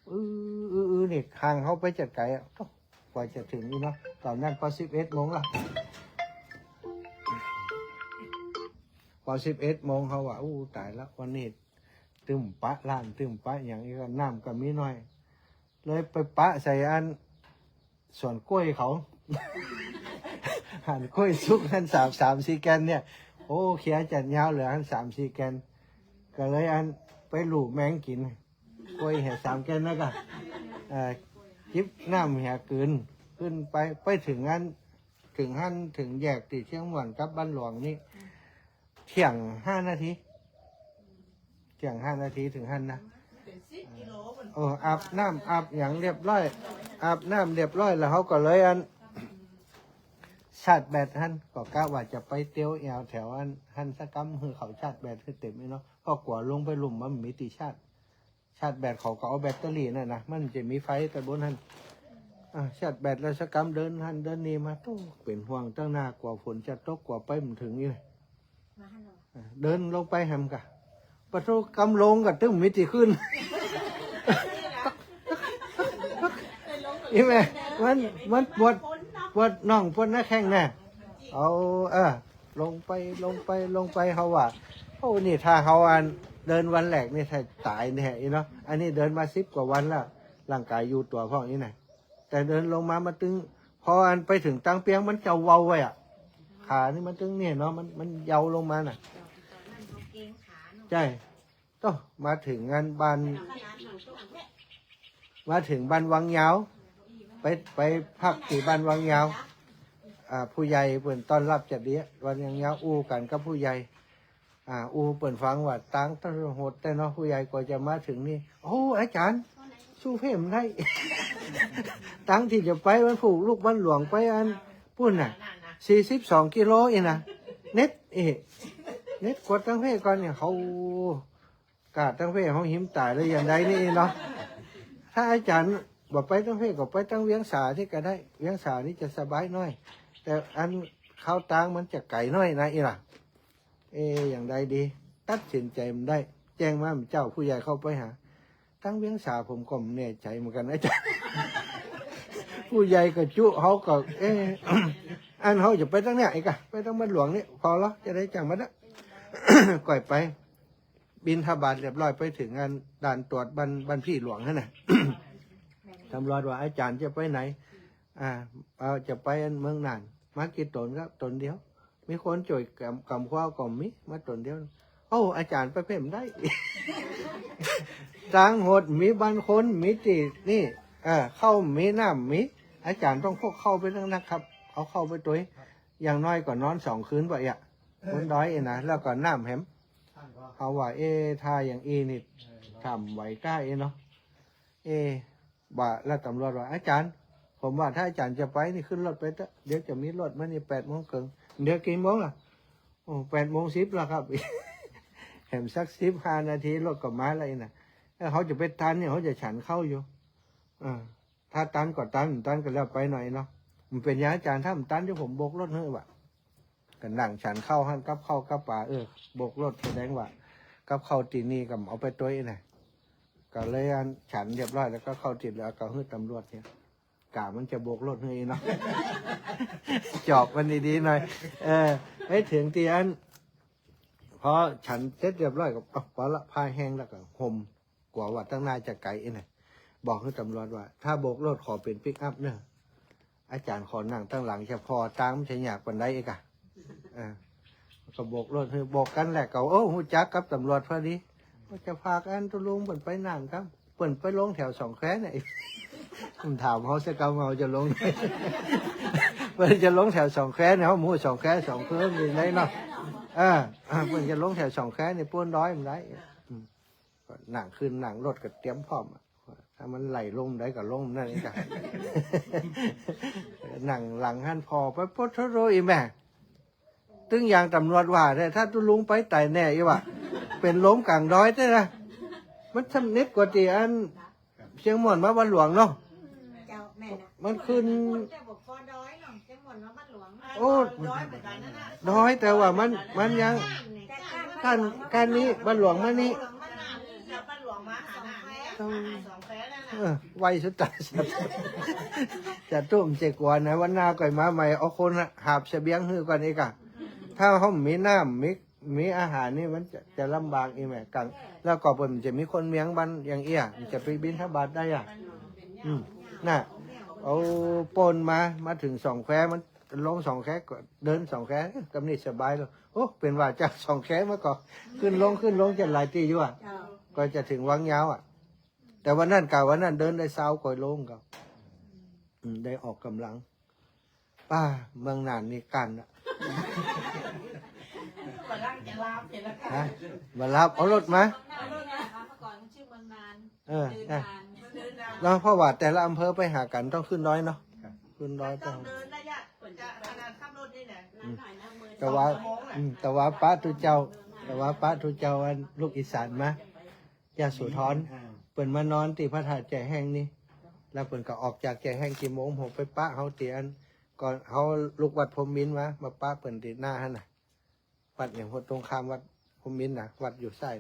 อื้อ อื้อ อื้อ นี่ ห่างเฮาไปจะไก๋อะ โธ่ กว่าจะเถิงนี่เนาะ ต๋อนนั้นก็สิบเอ็ดโมงละ พอสิบเอ็ดโมงเฮาว่า อู้ ต๋ายละ วันนี้ ตึงปะร้าน ตึงปะหยังอี้ก่ะ น้ำก็มีน้อย เลยไปปะใส่อัน สวนกล้วยเขา หันกล้วยสุกหั้นสาม สามสี่แก่นเนี่ย โอ้ เขียจัดยาวเหลือหั้นสามสี่แก่น ก็เลยอันไปลู่แมงกิ๋น กล้วยเหียสามแก่นแล้วก่ะ เอ่อ จิบน้ำเหียกื๋น ขึ้นไป ไปเถิงอัน เถิงหั้น เถิงแยกตี้เชียงม่วนกับบ้านหลวงนี่ เที่ยงห้านาที เที่ยงห้านาทีเถิงหั้นนะ เป๋นสิบกิโล เออ อาบน้ำอาบหยังเรียบร้อย อาบน้ำเรียบร้อยแล้ว เฮาก็เลยอัน ชาร์จแบตหั้น ก็กะว่าจะไปเตียวแอวแถวอันหั้นสักกำ หื้อเขาชาร์จแบตหื้อเต๋มอี้เนาะ เพราะกั๋วลงไปลุ่มมันบ่มีตี้ชาร์จ ชาร์จแบตเขาก็เอาแบตเตอรี่นั่นนะ มันจะมีไฟตะบนหั้น อ่า ชาร์จแบตแล้วสักกำเดินหั้นเดินนี่มา โธ่ เป๋นห่วงตังหน้า กั๋วฝนจะตก กั๋วไปบ่เถิงอี้นะ อ่า เดินลงไปแหมก่ะ ปะโธ่ กำลงก็ตึงมีตี้ขึ้น อี้แม่ มัน มันปวด ปวดน่องปวดหน้าแข้งแน่ เอา เออ ลงไป ลงไป ลงไป เฮาว่า โอ้ นี่ถ้าเฮาอันเดินวันแรกนี่ถ้าต๋ายแน่อี้เนาะ อันนี้เดินมาสิบกว่าวันแล้ว ร่างก๋ายอยู่ตั๋วพ่องอี้นะ แต่เดินลงมา มาตึง พออันไปเถิงตังเปียงมันจะเบาไว้อะ ขานี่มันตึงเนี่ยเนาะ มัน มันเยาว์ลงมาน่ะ ใจ้ โธ่ มาเถิงอันบ้าน มาเถิงบ้านวังยาว ไป ไปพักตี้บ้านวังยาว อ่า ผู้ใหญ่เปิ้นต้อนรับจะดี บ้านวังยาว อู้กั๋นกับผู้ใหญ่ อ่า อู้เปิ้นฟังว่าตางต้านโหดแต๊เนาะ ผู้ใหญ่กว่าจะมาเถิงนี่ โอ้ อาจ๋ารย์ สู้เพ่บ่ได้ ตางตี้จะไปบ้านผูกลูกบ้านหลวงไปอันปุ้นน่ะ สี่สิบสองกิโลอี้นะ เน็ดอี้ เน็ดกวดตังเพ่ก่อนเนี่ย เฮา กะตังเพ่เฮาหิมต๋ายแล้วอย่างใดนี่เนาะ ถ้าอาจ๋ารย์บ่ไปตังเพ่ก็ไปตังเวียงสานี่ก็ได้ เวียงสานี่จะสบายหน้อย แต่อันเข้าตางมันจะไก๋หน้อยนะอี้ล่ะ เอ๊ะ อย่างใดดี ตัดสินใจ๋บ่ได้ แจ้งมาเมื่อเจ๊า ผู้ใหญ่เข้าไปหา ตังเวียงสาผมก็บ่แน่ใจ๋เหมือนกั๋นนะอาจ๋ารย์ ผู้ใหญ่ก็จุ เฮาก็ เอ๊ะ อันเฮาจะไปตังเนี่ย ไอ้กะ ไปตังบ้านหลวงนี่ ผ่อลอ จะได้จั่งมานะ ก่อยไป บิณฑบาตเรียบร้อย ไปเถิงอันด่านตรวจบ้าน บ้านพี่หลวงหั้นน่ะ ต ต๋ำรวจว่า "อาจ๋ารย์จะไปไหน" "อ่า เอ่อ จะไปเมืองน่าน" "มากี่ต๋น" "ครับ ต๋นเดียว" "มีคนจ้วยก๋ำ ก๋ำคว้าก็มี" "มาต๋นเดียว" "โอ้ อาจ๋ารย์ไปเพ่นได้" "ตางหดมีบ้านคน มีตี้นี่ เอ่อ ข้าวมีน้ำมี อาจ๋ารย์ต้องพกข้าวไปตังนักครับ เอาข้าวไปตวย อย่างน้อยก็นอนสองคืนปะเอียะ บนดอยเอ้ยนะ แล้วก็น้ำแหม" เฮาว่า เอ๊ะ ถ้าอย่างอี้นี่ ถ้าบ่ไหวก้าเอ้ยเนาะ เอ๊ะ ว่า แล้วต๋ำรวจว่า "อาจ๋ารย์ ผมว่าถ้าอาจ๋ารย์จะไปนี่ขึ้นรถไปเต๊อะ เดี๋ยวจะมีรถมานี่แปดโมงเกิ่ง" "เดี๋ยวกี่โมงล่ะ" "โอ้ แปดโมงสิบแล้วครับ" "แหมสักสิบห้านาทีรถก็มาแล้วเอ้ยนะ แล้วเฮาจะไปตันเนี่ย เฮาจะฉันข้าวอยู่ เออ ถ้าตันก็ตัน บ่ตันก็แล้วไปหน่อยเนาะ มันเป๋นหยังอาจ๋ารย์ ถ้าบ่ตันเดี๋ยวผมโบกรถหื้อ" ว่า ก็นั่งฉันข้าวหั้น กับข้าวกับป๋า เออ โบกรถ แสดงว่ากับข้าวตี้นี่ก็เอาไปตวยนะ ก็เลยอันฉันเรียบร้อยแล้วก็ข้าวตี้เหลือก็หื้อต๋ำรวจเนี่ย กะมันจะโบกรถหื้อเนาะ จอบมันดีๆหน่อย เออ ไปเถิงตี้อัน พอฉันเสร็จเรียบร้อยก็ เอ้า ปอละ ผ้าแห้งแล้วก็ห่ม กั๋วว่าตังหน้าจะไก๋เอ้ยนะ บอกหื้อต๋ำรวจว่า ถ้าโบกรถขอเป๋นปิกอัพเน่อ อาจ๋ารย์ขอนั่งตังหลัง จะผ่อตางมันจะยากปานใดเอ้ยก่ะ เออ ก็โบกรถหื้อ โบกกั๋นแหละ ก็ โอ้ ฮู้จักกับต๋ำรวจพอดี ว่าจะพาอันตุ๊ลุงเปิ้นไปน่านครับ เปิ้นไปลงแถวสองแควเนี่ย มันถามเฮาเสียกำ เฮาจะลง เปิ้นจะลงแถวสองแควเนี่ย เฮาบ่ฮู้สองแควสองแควอยู่ไหนเนาะ เออ เปิ้นจะลงแถวสองแควเนี่ย ป้นดอยบ่ได้ อืม ก็นั่งขึ้นนั่งรถก็เตรียมพร้อมอะ ถ้ามันไหลลงได้ก็ลงนั่นเองจ้ะ นั่งหลังหั้นผ่อไป โป๊ะโธ่โธ่อีแม่ ตึงอย่างต๋ำรวจว่าแท้ ถ้าตุ๊ลุงไปต๋ายแน่อีหว่า เป๋นลมก๋างดอยแต๊นะ มันสำนิทกว่าตี้อันเชียงม่วนมาบ้านหลวงเนาะ เจ้า แม่นน่ะ มันขึ้น เจ้าบอกคอดอยเนาะ เชียงม่วนมาบ้านหลวง โอ้ ดอยเหมือนกันนั่นน่ะ ดอย แต่ว่ามัน มันยัง แต่ก้าน ก้านนี้บ้านหลวงมานี่ บ้านหลวงมาหาหน้าเนี่ย ต้อง มาหาสองแควนั่นน่ะ เออ ไวสุดต๋ายสัตว์ จะตุ้มเจ๊กว่านะ วันหน้าก่อยมาใหม่ เอาคนหาบเสบียงหื้อก่อนเองอะ ถ้าเฮาบ่มีน้ำ มี มีอาหารนี่มันจะ จะลำบากอีแม่กัง แล้วก็เปิ้นจะมีคนเมียงบ้านอย่างเอี้ย จะไปบิณฑบาตได้อะ อืม น่ะ เอาป้นมา มาเถิงสองแคว มันลงสองแควก็เดินสองแคว กำนี้สบายแล้ว โอ้ เปิ้นว่าจากสองแควมาก็ขึ้นลง ขึ้นลงจะหลายตี้อยู่อะ เจ้า ก็จะเถิงวังยาวอะ แต่วันนั้นกะ วันนั้นเดินได้ซาวกว่าโลก็ อืม ได้ออกก๋ำลัง ป้า เมืองน่านนี่กั้นอะ บ่าลังจะลาบเห็นแล้วค่ะ ฮะ บ่าลับ เอารถมา เมื่อก่อนมันชื่อเมืองนาน เออ เดินนาน เนาะ เพราะว่าแต่ละอำเภอไปหากั๋นต้องขึ้นดอยเนาะ ครับ ขึ้นดอย ต้อง ต้องเดินระยะ กว่าจะขนาดขับรถนี่แหละ อืม แต่ว่า สองชั่วโมงอะ อืม แต่ว่าปะตุ๊เจ้า แต่ว่าปะตุ๊เจ้าอันลูกอีสานมา ยโสธร อ่า เปิ้นมานอนตี้พระธาตุแจแห้งนี่ แล้วเปิ้นก็ออกจากแจแห้งกี่โมง ผมไปปะเฮาตี้อัน ก่อนเฮาลุกวัดพรหมมินมา มาปะเปิ้นตี้หน้าหั้นน่ะ วัดอย่างหัวตรงข้ามวัดพรหมมินนะ วัดอยู่ซ้าย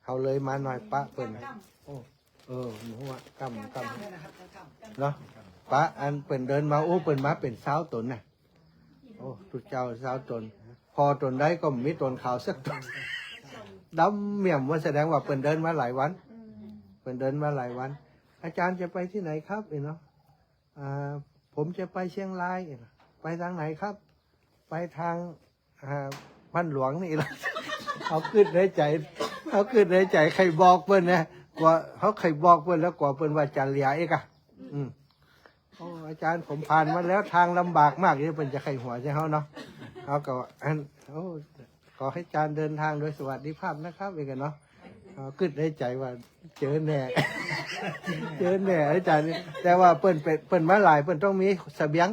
เฮาเลยมาหน่อยปะเปิ้น โอ้ เออ หมู่ว่าก้ำ ก้ำ เนาะ ปะอันเปิ้นเดินมา โอ้ เปิ้นมาเป๋นซาวต๋นน่ะ โอ้ ตุ๊เจ้าซาวต๋น ผ่อต๋นใดก็บ่มีต๋นขาวสักต๋น ดำเมี่ยม ว่าแสดงว่าเปิ้นเดินมาหลายวัน เปิ้นเดินมาหลายวัน "อาจ๋ารย์จะไปตี้ไหนครับ" เอ้ยเนาะ อ่า "ผมจะไปเชียงราย" "ไปตางไหนครับ" "ไปตาง อ่า บ้านหลวงนี่" เฮากึ๊ดในใจ๋ เฮากึ๊ดในใจ๋ ใค่บอกเปิ้นนะ กั๋ว เฮาใค่บอกเปิ้นแล้วกั๋วเปิ้นว่าจะเหลียเอกอะ อืม "โอ้ อาจ๋ารย์ ผมผ่านมาแล้ว ตางลำบากมาก" เดี๋ยวเปิ้นจะใค่หัวใส่เฮาเนาะ เฮาก็ อัน โอ้ ขอให้อาจ๋ารย์เดินทางโดยสวัสดิภาพนะครับ เอกเนาะ เฮากึ๊ดในใจ๋ว่า เจอแน่ เจอแน่อาจ๋ารย์นี่ แต่ว่าเปิ้นเป๋น เปิ้นมาหลาย เปิ้นต้องมีเสบียง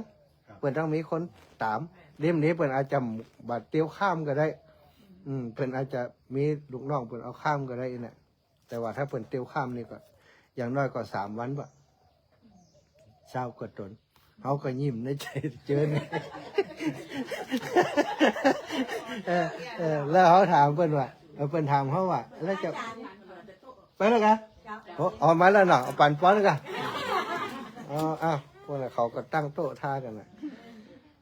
ครับ เปิ้นต้องมีคนต๋าม เล่มนี้เปิ้นอาจจะบ่เตียวข้ามก็ได้ อืม เปิ้นอาจจะมีลูกน้องเปิ้นเอาข้ามก็ได้น่ะ แต่ว่าถ้าเปิ้นเตียวข้ามนี่ก็ อย่างน้อยก็สามวันบ่ ซาวกว่าต๋น เฮาก็ยิ้มในใจ๋ เจอแน่ เออ เออ แล้วเฮาถามเปิ้นว่า เออ เปิ้นถามเฮาว่า แล้วจะ ไปแล้วกะ โอ้ ออกมาแล้วเนาะ เอาปั๋นป้อนกะ อ๋อ อ้าว พวกนั้นเขาก็ตั้งโต๊ะท่ากั๋นน่ะ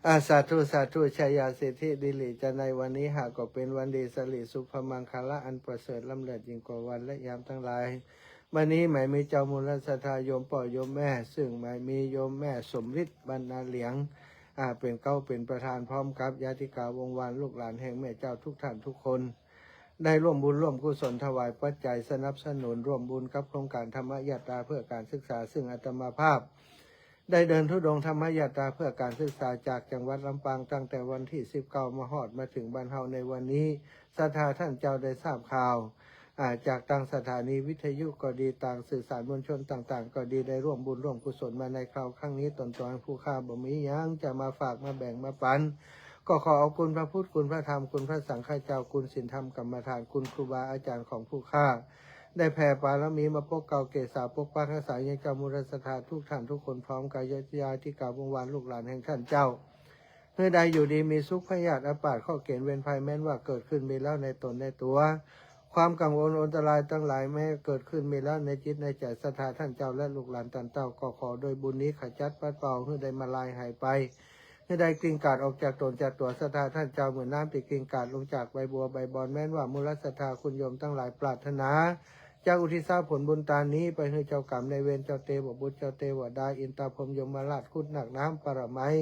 อ่า สาธุ สาธุ ชัยยาสิทธิ ดีหลีจะในวันนี้หากก็เป๋นวันดี สิริสุภมังคละอันประเสริฐ ล้ำเลิศยิ่งกว่าวันและยามตังหลาย วันนี้หมายมีเจ้ามูลศรัทธาโยมป้อโยมแม่ ซึ่งหมายมีโยมแม่สมฤทธิ์ บรรณาเหลียง อ่า เป๋นเก๊าเป๋นประธาน พร้อมกับญาติกาวงศ์วานลูกหลานแห่งแม่เจ้าทุกท่านทุกคน ได้ร่วมบุญร่วมกุศลถวายปัจจัยสนับสนุนร่วมบุญกับโครงการธรรมยาตราเพื่อการศึกษา ซึ่งอาตมาภาพ ได้เดินธุดงค์ธรรมยาตราเพื่อการศึกษาจากจังหวัดลำปาง ตั้งแต่วันตี้สิบเก้ามาฮอดมาเถิงบ้านเฮาในวันนี้ ศรัทธาท่านเจ้าได้ทราบข่าว อ่า จากตางสถานีวิทยุก็ดี ตางสื่อสารมวลชนต่างๆ ก็ดี ได้ร่วมบุญร่วมกุศลมาในคราวครั้งนี้ ต๋นต๋วผู้ข้าบ่มีหยังจะมาฝากมาแบ่งมาปัน ก็ขอเอาคุณพระพุทธ คุณพระธรรม คุณพระสังฆเจ้า คุณศีลธรรมกรรมฐาน คุณครูบาอาจ๋ารย์ของผู้ข้า ได้แผ่ปารมีมาปกเกล้าเกศาปกปักรักษายังเจ้ามูลศรัทธาทุกท่านทุกคน พร้อมกับญาติกาวงศ์วานลูกหลานแห่งท่านเจ้า หื้อได้อยู่ดีมีสุข พยาธิอาพาธเคราะห์เก๋ณฑ์เวรภัยแม้นว่าเกิดขึ้นมีแล้วในต๋นในตั๋ว ความกังวลอันตรายตังหลายแม้เกิดขึ้นมีแล้วในจิตในใจ๋ศรัทธาท่านเจ้าและลูกหลานต้านเต้า ก็ขอโดยบุญนี้ขจัดปัดเป่าหื้อได้มาลายหายไป หื้อได้กลิ้งกราดออกจากต๋นจากตั๋วศรัทธาท่านเจ้า เหมือนน้ำตี้กลิ้งกราดลงจากใบบัวใบบอน แม้นว่ามูลศรัทธาคุณโยมตังหลายปรารถนา จะอุทิศผลบุญตานนี้ไปหื้อเจ้ากรรมนายเวร เจ้าเตวบุตร เจ้าเตวดา อินทร์พรหม ยมราช ครุฑ นาค น้ำ ปรมัย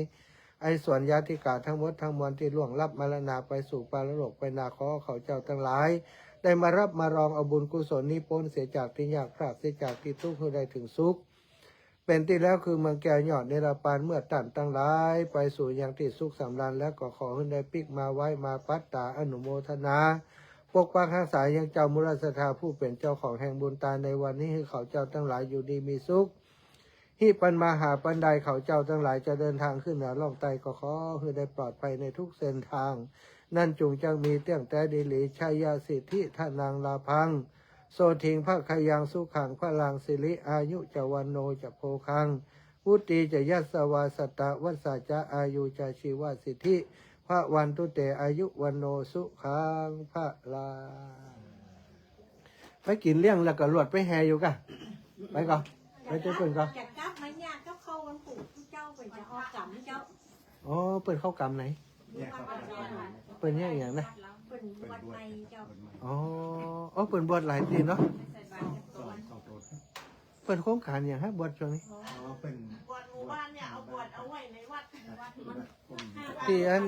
ไอสวรรยาติกาตังหมดตังมวลตี้ล่วงลับมรณาไปสู่ปรโลกไปนา ขอเขาเจ้าตังหลาย ได้มาฮับมารองเอาบุญกุศลนี้ ป๊นเสียจากตี้ยาก พรากเสียจากตี้ตุ๊กข์ หื้อได้เถิงสุข เป๋นตี้แล้วคือเมืองแก้วยอดนิรปาน เมื่อต้านตังหลายไปสู่ยังตี้สุขสำราญแล้ว ก็ขอหื้อได้ปิ๊กมาไหว้มาปัดตาอนุโมทนา ปกปักฮักษายังเจ้ามูลศรัทธาผู้เป๋นเจ้าของแห่งบุญตานในวันนี้ หื้อเขาเจ้าตังหลายอยู่ดีมีสุข หิปันมาหาปันใด เขาเจ้าตังหลายจะเดินทางขึ้นเหนือล่องใต้ ก็ขอหื้อได้ปลอดภัยในทุกเส้นทาง นั้นจุ่งจักมีเตี้ยงแต๊ดีหลี ชัยยะสิทธิธนังลาภัง โสตถิงภะคะยัง สุขังพลัง สิริอายุจะ วัณโณจะโภคัง วุฒีจะยัสสะวา สัตตะวัสสะจะ อายุจะ ชีวะสิทธิ ภะวันตุเต อายุ วัณโณ สุขังพลัง ไปกิ๋นเลี้ยงแล้วก็ลวดไปแห่อยู่ก่ะ ไปก่อ ไปเจ้าเปิ้นก่อ จะกลับมาเนี่ย ก็เข้าวันปู่เจ้าเปิ้นจะออกกรรมเจ้า อ๋อ เปิ้นเข้ากรรมไหน เปิ้นเนี่ยอย่างนะ เปิ้นบวชใหม่เจ้า อ๋อ อ๋อ เปิ้นบวชหลายตี้เนาะ เปิ้นโครงก๋านอย่างฮะ บวชช่วงนี้ อ๋อ เปิ้นบวชหมู่บ้านเนี่ย เอาบวชเอาไว้ในวัด ตี้อัน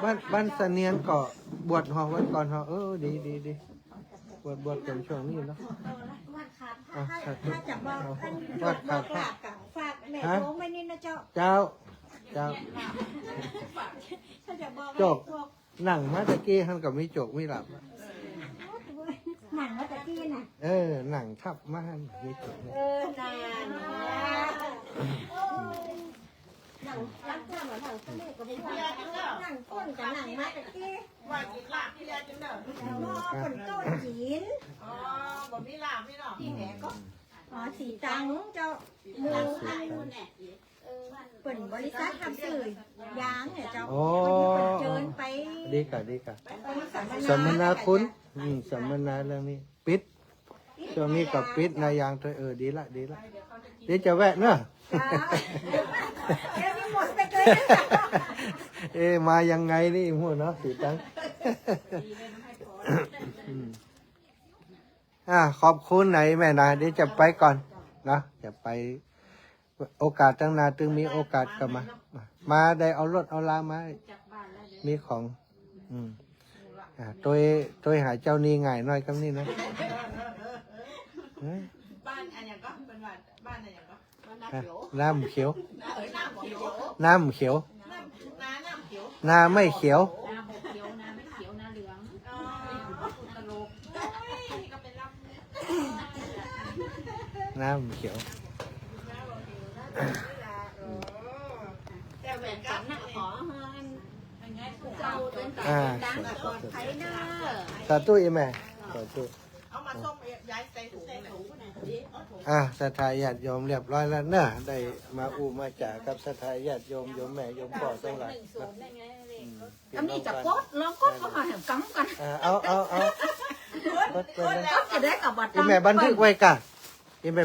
บ้าน บ้านเสนียนก็บวชฮอ วัดก่อนฮอ เออ ดี ดี ดี บวช บวชเป๋นช่วงนี้เนาะ วัดขาด อ่ะ ถ้า สาธุ ถ้าจะบอกอัน วัดขาด บอกลาบกับฝากแม่ ฮะ โยมไว้นี่นะเจ้า เจ้า เจ้า ถ้าจะบอก จบ พวก นั่งมาตะกี้หั้นก็มีโจกมีลาภ นั่งมาตะกี้น่ะ เออ นั่งทับมาหั้นมีโจกมี เออ นั่น นั่ง นั่ง นั่ง นั่ง นั่งก้นกับนั่งมาตะกี้ ว่ากิ๋นลาบเตี้ยจังเน่อ หม้อฝนโต๊ะกิ๋น อ๋อ บ่มีลาบนี่เนาะ ตี้แหนก็ อ๋อ สีตังเจ้า หมู่ เปิ้นบริษัททำสื่อยางเนี่ยเจ้า อ๋อ เปิ้นเจิญไป ดีก่ะ ดีก่ะ ไปสัมมนา สัมมนาคุณ อืม สัมมนาเรื่องนี้ ปิด ช่วงนี้ก็ปิดนายางตัว เออ ดีละ ดีละ เดี๋ยวจะแวะเนอะ จ้า เดี๋ยวนี้หมดไปเลย เอ๊ะ มายังไงนี่ หัวเนาะ สีตัง อืม อ่า ขอบคุณไหนแม่นะ เดี๋ยวจะไปก่อนนะ จะไป โอกาสตังหน้าตึงมีโอกาสก็มา มา ได้เอารถเอาลามา มีของ อืม อ่า โตย โตยหาเจ้าหนี้ง่ายหน้อยกำนี้นะ เฮ้ย บ้านอันหยังก็ เปิ้นว่าบ้านอันหยังก็ บ้านนาเขียว น้ำเขียว เออ น้ำเขียว น้ำเขียว น้ำ นาน้ำเขียว นาไม่เขียว นาบ่เขียว นาไม่เขียว นาเหลือง อ๋อ ตลก โอ้ย ก็เป็นลำ น้ำเขียว อ่า สาธุ อีแม่ สาธุ เอามาส้มย้ายใส่ถุงเลย อ่า ศรัทธาญาติโยมเรียบร้อยแล้วเนอะ ได้มาอู้มาจ๋ากับศรัทธาญาติโยม โยมแม่ โยมป้อตังหลาย อันนี้จะกด ลองกดก็หาแหมกำกัน อ่า เอา เอา เอา กดไปเลย กดจะได้กับบัตร อีแม่บันทึกไว้ก่ะ อีแม่